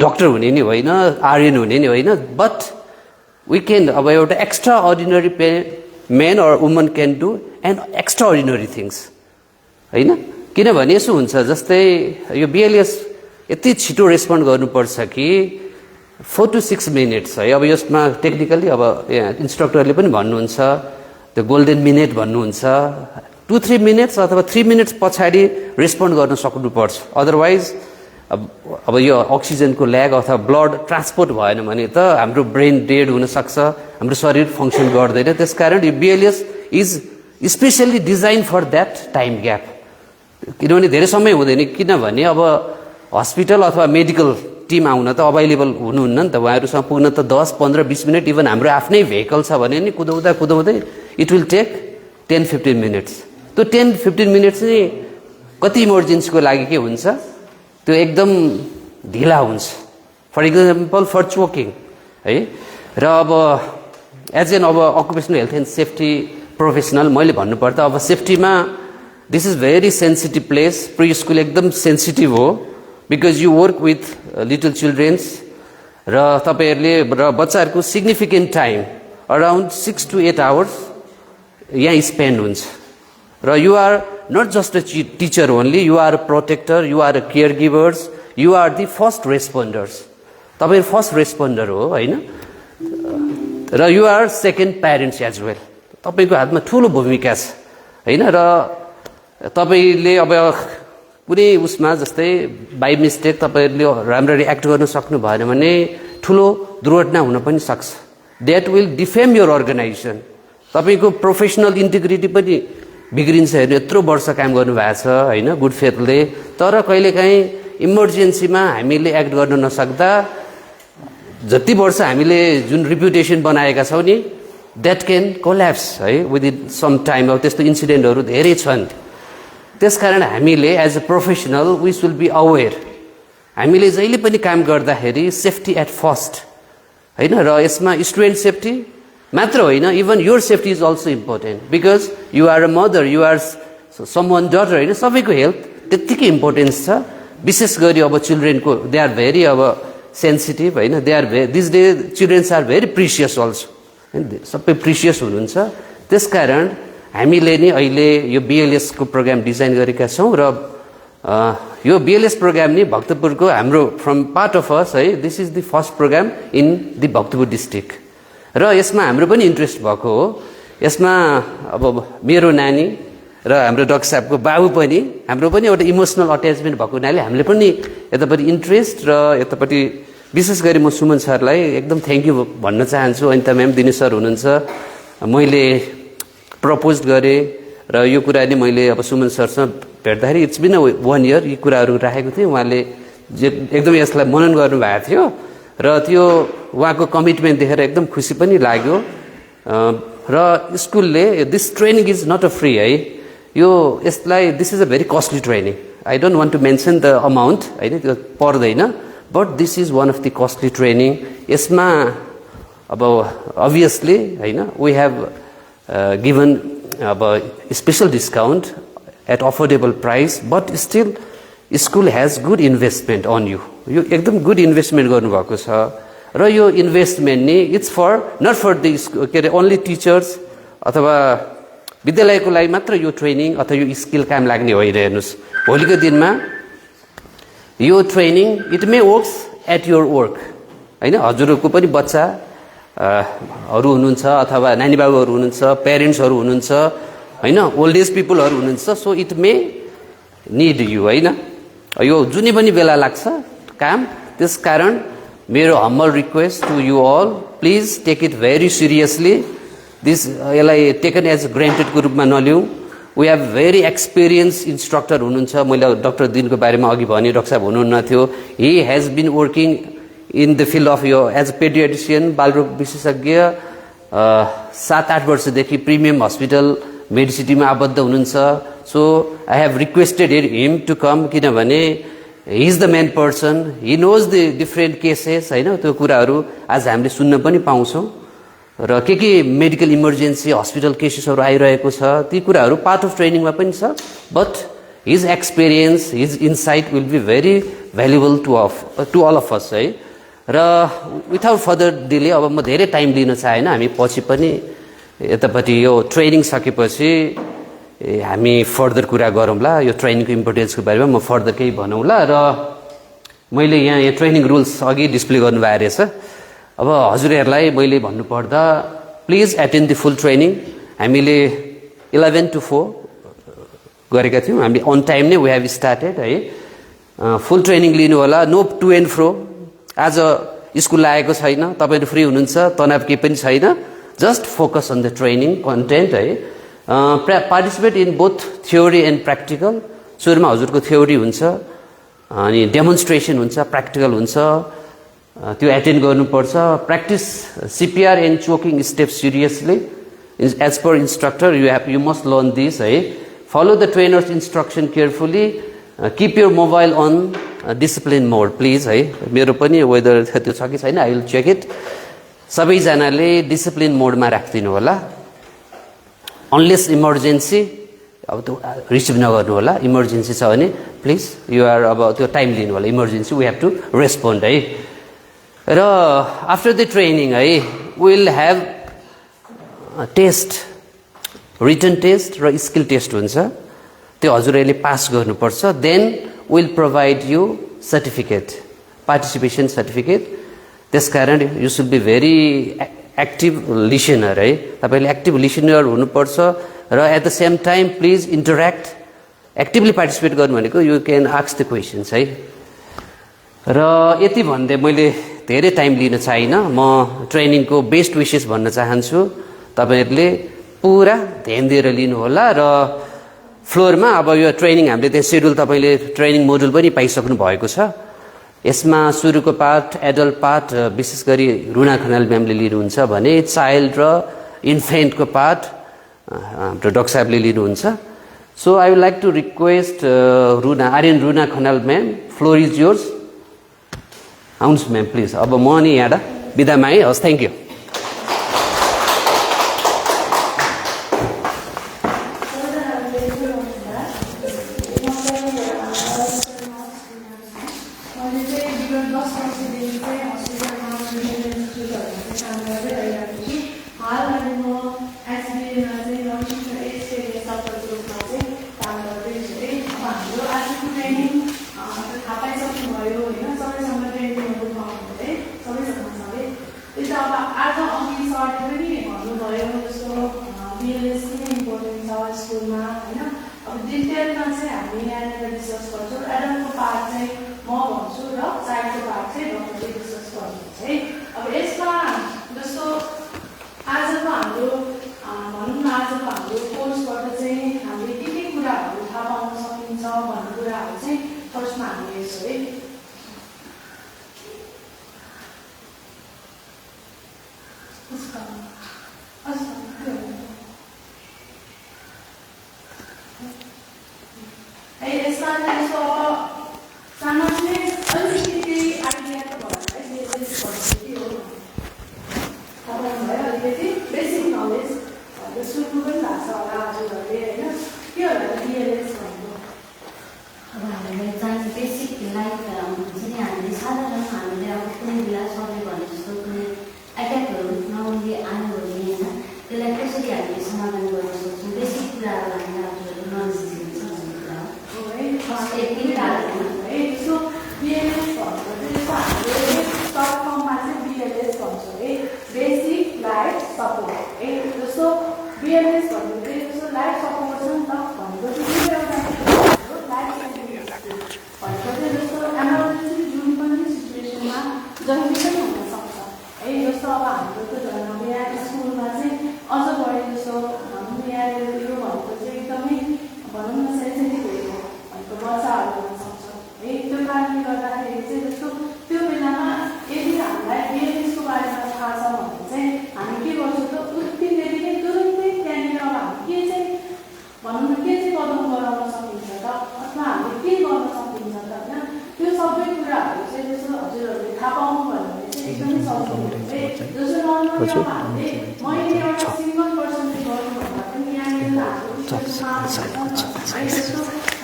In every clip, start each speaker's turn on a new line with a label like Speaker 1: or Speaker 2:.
Speaker 1: Doctor हुने नि होइन, आर्यन हुने नि होइन, बट वी क्यान अब एउटा extraordinary men or woman can do and extraordinary things होइन। किनभने यसो हुन्छ, जस्तै यो बिएलएस यति छिटो रेस्पोन्ड गर्नुपर्छ कि 4 to 6 मिनट्स है। अब यसमा टेक्निकली अब इन्स्ट्रक्टरले पनि भन्नुहुन्छ त्यो गोल्डन मिनेट भन्नुहुन्छ, 2-3 मिनट्स अथवा 3 मिनट्स पछाडि रेस्पोन्ड गर्न सक्नुपर्छ। अदरवाइज अब यो अक्सिजनको ल्याग अथवा ब्लड ट्रान्सपोर्ट भएन भने त हाम्रो ब्रेन डेड हुनसक्छ, हाम्रो शरीर फङ्सन गर्दैन। त्यसकारण यो BLS is specially design for that time gap. किनभने धेरै समय हुँदैन, किनभने अब हस्पिटल अथवा मेडिकल टिम आउन त अभाइलेबल हुनुहुन्न नि त, उहाँहरूसँग पुग्न त 10, 15, 20 मिनट, इभन हाम्रो आफ्नै भेहिकल छ भने नि कुदाउँदै इट विल टेक 10-15 मिनट्स। त्यो 10-15 मिनट्स चाहिँ कति इमर्जेन्सीको लागि के हुन्छ, त्यो एकदम ढिला हुन्छ। फर इक्जाम्पल फर चोकिङ है। र अब एज एन अब occupational health and safety professional मैले भन्नुपर्दा अब सेफ्टीमा this is very sensitive place. Pre school एकदम सेन्सिटिभ हो, because you work with little childrens र तपाईँहरूले र बच्चाहरूको significant time around 6 to 8 hours यहाँ स्पेन्ड हुन्छ। र you are not just a teacher only, you are a protector, you are a care givers, you are the first responders. तपाईँ first responder हो होइन। र you are second parents as well. तपाईँको हातमा ठुलो भूमिका छ होइन। र तपाईँले अब कुनै उसमा जस्तै बाई मिस्टेक तपाईँहरूले राम्ररी एक्ट गर्न सक्नु भएन भने ठुलो दुर्घटना हुन पनि सक्छ। That will defame your organisation. तपाईँको प्रोफेसनल इन्टिग्रिटी पनि बिग्रिन्छ। हेर्नु यत्रो वर्ष काम गर्नुभएको छ होइन गुड फेथले, तर कहिलेकाहीँ इमर्जेन्सीमा हामीले एक्ट गर्न नसक्दा जति वर्ष हामीले जुन रिप्युटेसन बनाएका छौँ नि द्याट क्यान कोल्याप्स है विदिन सम टाइम। अब त्यस्तो इन्सिडेन्टहरू धेरै छन्। त्यसकारण हामीले as a professional we should be aware. हामीले जहिले पनि काम गर्दाखेरि सेफ्टी एट फर्स्ट होइन। र यसमा स्टुडेन्ट सेफ्टी मात्र होइन, even your safety is also important, because you are a mother, you are someone daughter होइन। सबैको हेल्थ त्यत्तिकै इम्पोर्टेन्स छ। विशेष गरी अब चिल्ड्रेनको दे आर भेरी अब सेन्सिटिभ होइन। They are this day childrens are very precious also होइन, सबै प्रिसियस हुनुहुन्छ। त्यसकारण हामीले नि अहिले यो बिएलएसको प्रोग्राम डिजाइन गरेका छौँ। र यो बिएलएस प्रोग्राम नि भक्तपुरको हाम्रो फ्रम पार्ट अफ अस है, this is the first programme in the Bhaktapur district. र यसमा हाम्रो पनि इन्ट्रेस्ट भएको हो। यसमा अब मेरो नानी र हाम्रो डाक्टर साहबको बाबु पनि हाम्रो पनि एउटा इमोसनल अट्याचमेन्ट भएको हुनाले हामीले पनि यतापट्टि इन्ट्रेस्ट र यतापट्टि विशेष गरी म सुमन सरलाई एकदम थ्याङ्क यू भन्न चाहन्छु। अनिता म्याम, दिनेश सर हुनुहुन्छ। मैले प्रपोज गरेँ र यो कुरा नि मैले अब सुमन सरसँग भेट्दाखेरि इट्स बिन 1 year यी कुराहरू राखेको थिएँ। उहाँले एकदम यसलाई मनन गर्नुभएको थियो र त्यो उहाँको कमिटमेन्ट देखेर एकदम खुसी पनि लाग्यो। र स्कुलले this training is not a free है, यो यसलाई this is a very costly training. I don't want to mention the amount होइन, त्यो पर्दैन, but this is one of the costly training. यसमा अब अभियसली होइन वी हेभ गिभन अब special discount at affordable price, but still school has good investment on you. यो एकदम good investment गर्नुभएको छ। र यो इन्भेस्टमेन्ट नि it's for not for the के अरे ओन्ली टिचर्स अथवा विद्यालयको लागि मात्र यो ट्रेनिङ अथवा यो स्किल काम लाग्ने होइन। हेर्नुहोस् भोलिको दिनमा यो training it may works at your work होइन। हजुरहरूको पनि बच्चा हरू हुनुहुन्छ अथवा नानी बाबुहरू हुनुहुन्छ, प्यारेन्ट्सहरू हुनुहुन्छ होइन, ओल्ड एज पिपलहरू हुनुहुन्छ। So it may need you होइन। यो जुनै पनि बेला लाग्छ काम। त्यसकारण मेरो humble request to you all, please take it very seriously. This यसलाई टेकन एज ग्रान्टेडको रूपमा नलिउँ। We have very experience instructor हुनुहुन्छ। मैले डाक्टर दिनको बारेमा अघि भने डाक्टर साहब हुनुहुन्न थियो। He has been working in the field of यो एज अ पेडियाट्रिसियन, बालरोग विशेषज्ञ 7-8 वर्षदेखि प्रिमियम हस्पिटल मेडिसिटीमा आबद्ध हुनुहुन्छ। So I have requested him to come, किनभने he is the main person, he knows the different cases होइन। त्यो कुराहरू आज हामीले सुन्न पनि पाउँछौँ। र के मेडिकल इमर्जेन्सी हस्पिटल केसेसहरू आइरहेको छ, ती कुराहरू पार्ट अफ ट्रेनिङमा पनि छ। But his experience, his insight will be very valuable to all of us है र विदाउट फर्दर डिले अब म धेरै टाइम लिन चाहेन हामी पछि पनि यतापट्टि यो ट्रेनिङ सकेपछि हामी फर्दर कुरा गरौँला यो ट्रेनिङको इम्पोर्टेन्सको बारेमा म फर्दर केही भनौँला र मैले यहाँ ट्रेनिङ रुल्स अघि डिस्प्ले गर्नुभएको रहेछ अब हजुरहरूलाई मैले भन्नुपर्दा please attend the full training हामीले 11 to 4 गरेका थियौँ हामीले अन टाइम नै वी हेभ स्टार्टेड है फुल ट्रेनिङ लिनु होला नो टु एन्ड फ्रो आज स्कुल लागेको छैन तपाईहरु फ्री हुनुहुन्छ तनाव केही पनि छैन just focus on the training content है participate in both theory and practical सुरुमा हजुरको थ्योरी हुन्छ अनि डेमोन्स्ट्रेसन हुन्छ प्र्याक्टिकल हुन्छ त्यो एटेन्ड गर्नुपर्छ practice CPR and choking step seriously as per instructor you must learn this है follow the trainers instruction carefully keep your mobile on discipline mode please है मेरो पनि वेदर त्यो छ कि छैन आई विल चेक इट सबैजनाले डिसिप्लिन मोडमा राखिदिनु होला अनलेस इमर्जेन्सी अब त्यो रिसिभ नगर्नु होला इमर्जेन्सी छ भने प्लिज यु आर अब त्यो टाइम लिनु होला emergency we have to respond है र आफ्टर द ट्रेनिङ है will have test written test र स्किल टेस्ट हुन्छ त्यो हजुरहरूले पास गर्नुपर्छ then will provide you certificate participation certificate त्यसकारण you should be very active listener है तपाईले एक्टिभ लिसनर हुनुपर्छ र at the same time please interact actively participate गर्नु भनेको you can ask the questions है र यति भन्दै मैले धेरै टाइम लिन चाहिन म ट्रेनिङको बेस्ट विशेस भन्न चाहन्छु तपाईहरुले पुरा ध्यान दिएर लिनु होला र फ्लोरमा अब यो ट्रेनिङ हामीले त्यो शेड्युल तपाईले ट्रेनिङ मोडुल पनि पाइसक्नु भएको छ यसमा सुरुको पार्ट एडल्ट पार्ट विशेष गरी रुना खनाल म्यामले लिनुहुन्छ भने चाइल्ड र इन्फेन्टको पार्ट हाम्रो डाक्टर साहबले लिनुहुन्छ so I would like to request Runa Khanal ma'am floor is yours आउनुहोस् म्याम प्लिज अब म नि यहाँ बिदामा है हस् थ्याङ्क यू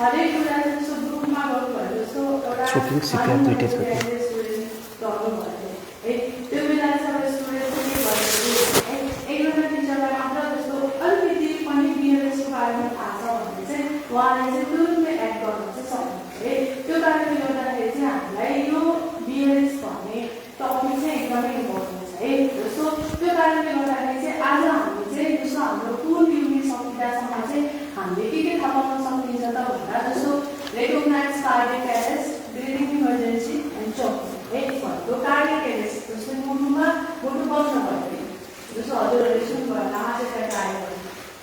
Speaker 2: हरेक कुरा चाहिँ जस्तो ग्रुपमा गर्नुभयो जस्तो एउटा
Speaker 1: Choking CPR दुईटै छ कि?
Speaker 2: त्यो बेला सबै स्टुडेन्ट के भन्दाखेरि एकजना टिचरलाई मात्र जस्तो अलिकति पनि बिहेभियरको बारेमा थाहा छ भने चाहिँ उहाँले चाहिँ तुरुन्तै एक्ट गर्न चाहिँ सक्नुहुन्छ है। त्यो कारणले गर्दाखेरि चाहिँ हामीलाई यो बिहेभियर्स भन्ने टपिक चाहिँ एकदमै इम्पोर्टेन्ट छ है। जस्तो त्यो कारणले गर्दाखेरि चाहिँ आज हामी चाहिँ जस्तो हाम्रो पूर्ण युनिट सकिँदासम्म चाहिँ हामीले के थाहा पाउन सकिन्छ त भन्दा जस्तो recognise cardiac arrest, breathing emergency and choking है भनेको कार्डियक एरेस्ट जस्तो मुटुमा मुटु बन्द भयो जस्तो हजुरहरूले सुन्नुभयो हार्ट एट्याक आयो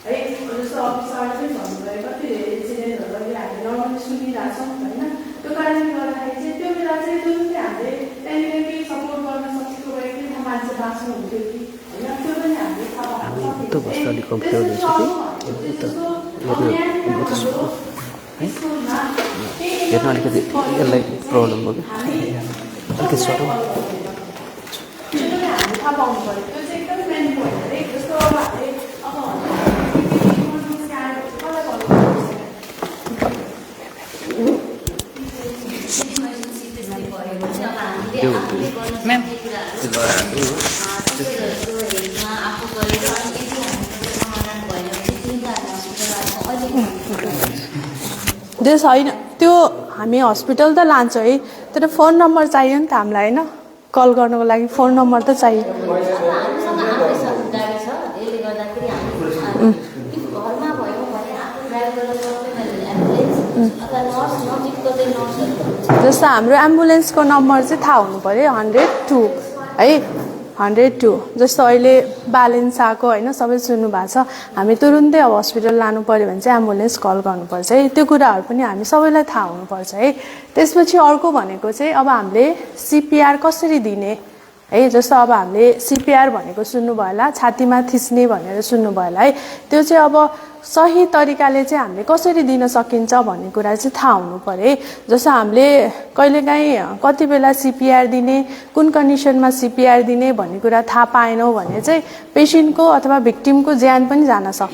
Speaker 2: है। जस्तो अफिसरले पनि भन्नुभयो कति धेरै इन्सिडेन्टहरू अहिले हामीले नर्मली सुनिरहेछौँ होइन। त्यो कारणले गर्दाखेरि चाहिँ त्यो बेला चाहिँ जुन चाहिँ हामीले त्यहाँनिर केही सपोर्ट गर्न सकेको भए कि मान्छे बाँच्नुहुन्थ्यो कि होइन त्यो पनि हामीले थाहा पाउन
Speaker 1: हेर्न अलिकति यसलाई प्रब्लम भयो अलिकति सरो
Speaker 2: त्यो पनि हामीले थाहा पाउनु पऱ्यो। त्यो चाहिँ एकदमै मेन पोइन्ट है। जस्तो अब हामीले
Speaker 3: त्यस होइन त्यो हामी हस्पिटल त लान्छ है तर फोन नम्बर चाहियो नि त हामीलाई होइन कल गर्नको लागि फोन नम्बर त चाहियो। जस्तो हाम्रो एम्बुलेन्सको नम्बर चाहिँ थाहा हुनु पऱ्यो 102 है 102 जस्तो अहिले ब्यालेन्स आएको होइन सबै सुन्नु भएको छ हामी तुरुन्तै अब हस्पिटल लानु पऱ्यो भने चाहिँ एम्बुलेन्स कल गर्नुपर्छ है। त्यो कुराहरू पनि हामी सबैलाई थाहा हुनुपर्छ है। त्यसपछि अर्को भनेको चाहिँ अब हामीले सिपिआर कसरी दिने है। जस्तो अब हामीले सिपिआर भनेको सुन्नुभयो होला छातीमा थिच्ने भनेर सुन्नुभयो होला है। त्यो चाहिँ अब सही तरिकाले चाहिँ हामीले कसरी दिन सकिन्छ भन्ने कुरा चाहिँ थाहा हुनु पर्यो है। जस्तो हामीले कहिलेकाहीँ कति बेला सिपिआर दिने कुन कन्डिसनमा सिपिआर दिने भन्ने कुरा थाहा पाएनौँ भने चाहिँ पेसेन्टको अथवा भिक्टिमको ज्यान पनि जान सक्छ